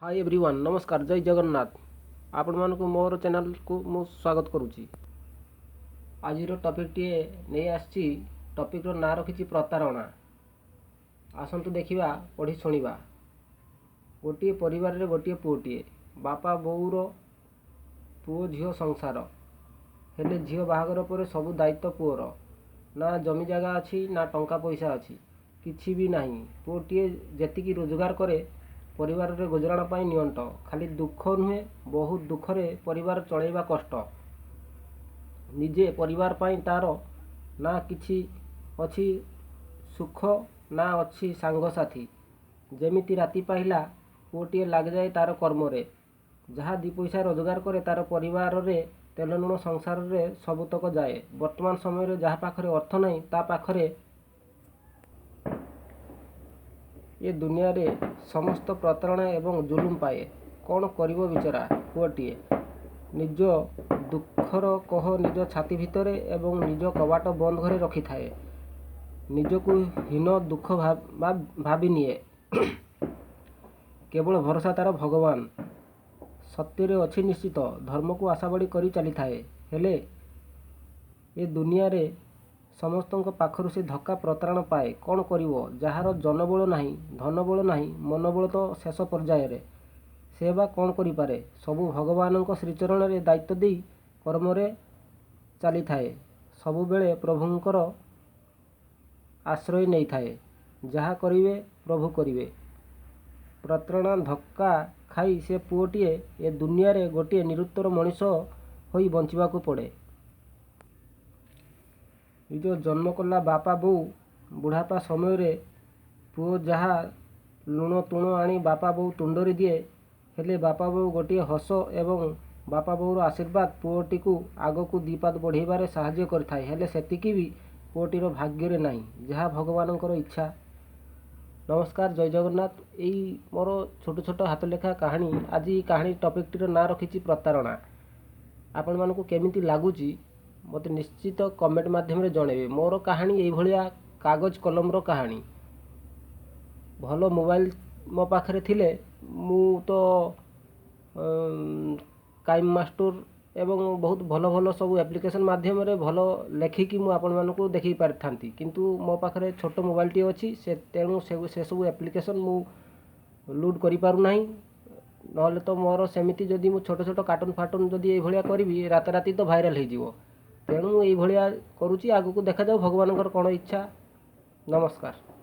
High everyone, ନମସ୍କାର, ଜୟ ଜଗନ୍ନାଥ। ଆପଣମାନଙ୍କୁ ମୋର ଚ୍ୟାନେଲକୁ ମୁଁ ସ୍ୱାଗତ କରୁଛି। ଆଜିର ଟପିକ୍ଟିଏ ନେଇ ଆସିଛି। ଟପିକ୍ର ନାଁ ରଖିଛି ପ୍ରତାରଣା। ଆସନ୍ତୁ ଦେଖିବା, ପଢ଼ି ଶୁଣିବା। ଗୋଟିଏ ପରିବାରରେ ଗୋଟିଏ ପୁଅଟିଏ, ବାପା ବୋଉର ପୁଅ ଝିଅ ସଂସାର। ହେଲେ ଝିଅ ବାହାଘର ପରେ ସବୁ ଦାୟିତ୍ୱ ପୁଅର। ନା ଜମି ଜାଗା ଅଛି, ନା ଟଙ୍କା ପଇସା ଅଛି, କିଛି ବି ନାହିଁ। ପୁଅଟିଏ ଯେତିକି ରୋଜଗାର କରେ, ପରିବାରରେ ଗୁଜରାଣ ପାଇଁ ନିଅଣ୍ଟ। ଖାଲି ଦୁଃଖ ନୁହେଁ, ବହୁତ ଦୁଃଖରେ ପରିବାର ଚଳେଇବା କଷ୍ଟ। ନିଜେ ପରିବାର ପାଇଁ ତା'ର ନା କିଛି ଅଛି ସୁଖ, ନା ଅଛି ସାଙ୍ଗସାଥି। ଯେମିତି ରାତି ପାହିଲା, ପୁଅଟିଏ ଲାଗିଯାଏ ତା'ର କର୍ମରେ। ଯାହା ଦୁଇ ପଇସା ରୋଜଗାର କରେ, ତା'ର ପରିବାରରେ ତେଲ ଲୁଣ ସଂସାରରେ ସବୁତକ ଯାଏ। ବର୍ତ୍ତମାନ ସମୟରେ ଯାହା ପାଖରେ ଅର୍ଥ ନାହିଁ, ତା ପାଖରେ ଏ ଦୁନିଆରେ ସମସ୍ତ ପ୍ରତାରଣା ଏବଂ ଜୁଲୁମ ପାଏ। କ'ଣ କରିବ ବିଚରା ପୁଅଟିଏ? ନିଜ ଦୁଃଖର କୋହ ନିଜ ଛାତି ଭିତରେ ଏବଂ ନିଜ କବାଟ ବନ୍ଦ ଘରେ ରଖିଥାଏ। ନିଜକୁ ହୀନ ଦୁଃଖ ଭାବିନିଏ। କେବଳ ଭରସା ତା'ର ଭଗବାନ ସତ୍ୟରେ ଅଛି ନିଶ୍ଚିତ। ଧର୍ମକୁ ଆଶାବାଡ଼ି କରି ଚାଲିଥାଏ। ହେଲେ ଏ ଦୁନିଆରେ ସମସ୍ତଙ୍କ ପାଖରୁ ସେ ଧକ୍କା ପ୍ରତାରଣା ପାଏ। କ'ଣ କରିବ? ଯାହାର ଜନବଳ ନାହିଁ, ଧନବଳ ନାହିଁ, ମନୋବଳ ତ ଶେଷ ପର୍ଯ୍ୟାୟରେ, ସେ ବା କ'ଣ କରିପାରେ? ସବୁ ଭଗବାନଙ୍କ ଶ୍ରୀଚରଣରେ ଦାୟିତ୍ୱ ଦେଇ କର୍ମରେ ଚାଲିଥାଏ। ସବୁବେଳେ ପ୍ରଭୁଙ୍କର ଆଶ୍ରୟ ନେଇଥାଏ। ଯାହା କରିବେ ପ୍ରଭୁ କରିବେ। ପ୍ରତାରଣା ଧକ୍କା ଖାଇ ସେ ପୁଅଟିଏ ଏ ଦୁନିଆରେ ଗୋଟିଏ ନିରୁତ୍ତର ମଣିଷ ହୋଇ ବଞ୍ଚିବାକୁ ପଡ଼େ। ନିଜ ଜନ୍ମ କଲା ବାପା ବୋଉ ବୁଢ଼ାପା ସମୟରେ ପୁଅ ଯାହା ଲୁଣ ତୁଣ ଆଣି ବାପା ବୋଉ ତୁଣ୍ଡରେ ଦିଏ, ହେଲେ ବାପା ବୋଉ ଗୋଟିଏ ହସ ଏବଂ ବାପା ବୋଉର ଆଶୀର୍ବାଦ ପୁଅଟିକୁ ଆଗକୁ ଦୁଇ ପାଦ ବଢ଼େଇବାରେ ସାହାଯ୍ୟ କରିଥାଏ। ହେଲେ ସେତିକି ବି ପୁଅଟିର ଭାଗ୍ୟରେ ନାହିଁ। ଯାହା ଭଗବାନଙ୍କର ଇଚ୍ଛା। ନମସ୍କାର, ଜୟ ଜଗନ୍ନାଥ। ଏଇ ମୋର ଛୋଟ ଛୋଟ ହାତଲେଖା କାହାଣୀ। ଆଜି କାହାଣୀ ଟପିକ୍ଟିର ନାଁ ରଖିଛି ପ୍ରତାରଣା। ଆପଣମାନଙ୍କୁ କେମିତି ଲାଗୁଛି, ମୋତେ ନିଶ୍ଚିତ କମେଣ୍ଟ ମାଧ୍ୟମରେ ଜଣାଇବେ। ମୋର କାହାଣୀ ଏଇଭଳିଆ କାଗଜ କଲମର କାହାଣୀ। ଭଲ ମୋବାଇଲ ମୋ ପାଖରେ ଥିଲେ ମୁଁ ତ କାଇନ୍ ମାଷ୍ଟର ଏବଂ ବହୁତ ଭଲ ଭଲ ସବୁ ଆପ୍ଲିକେସନ୍ ମାଧ୍ୟମରେ ଭଲ ଲେଖିକି ମୁଁ ଆପଣମାନଙ୍କୁ ଦେଖାଇ ପାରିଥାନ୍ତି। କିନ୍ତୁ ମୋ ପାଖରେ ଛୋଟ ମୋବାଇଲଟିଏ ଅଛି, ସେ ତେଣୁ ସେସବୁ ଆପ୍ଲିକେସନ୍ ମୁଁ ଲୋଡ଼୍ କରିପାରୁନାହିଁ। ନହେଲେ ତ ମୋର ସେମିତି ଯଦି ମୁଁ ଛୋଟ ଛୋଟ କାର୍ଟୁନ୍ ଫାଟୁନ୍ ଯଦି ଏଇଭଳିଆ କରିବି, ରାତାରାତି ତ ଭାଇରାଲ୍ ହେଇଯିବ। ତେଣୁ ମୁଁ ଏଇଭଳିଆ କରୁଛି। ଆଗକୁ ଦେଖାଯାଉ ଭଗବାନଙ୍କର କ'ଣ ଇଚ୍ଛା। ନମସ୍କାର।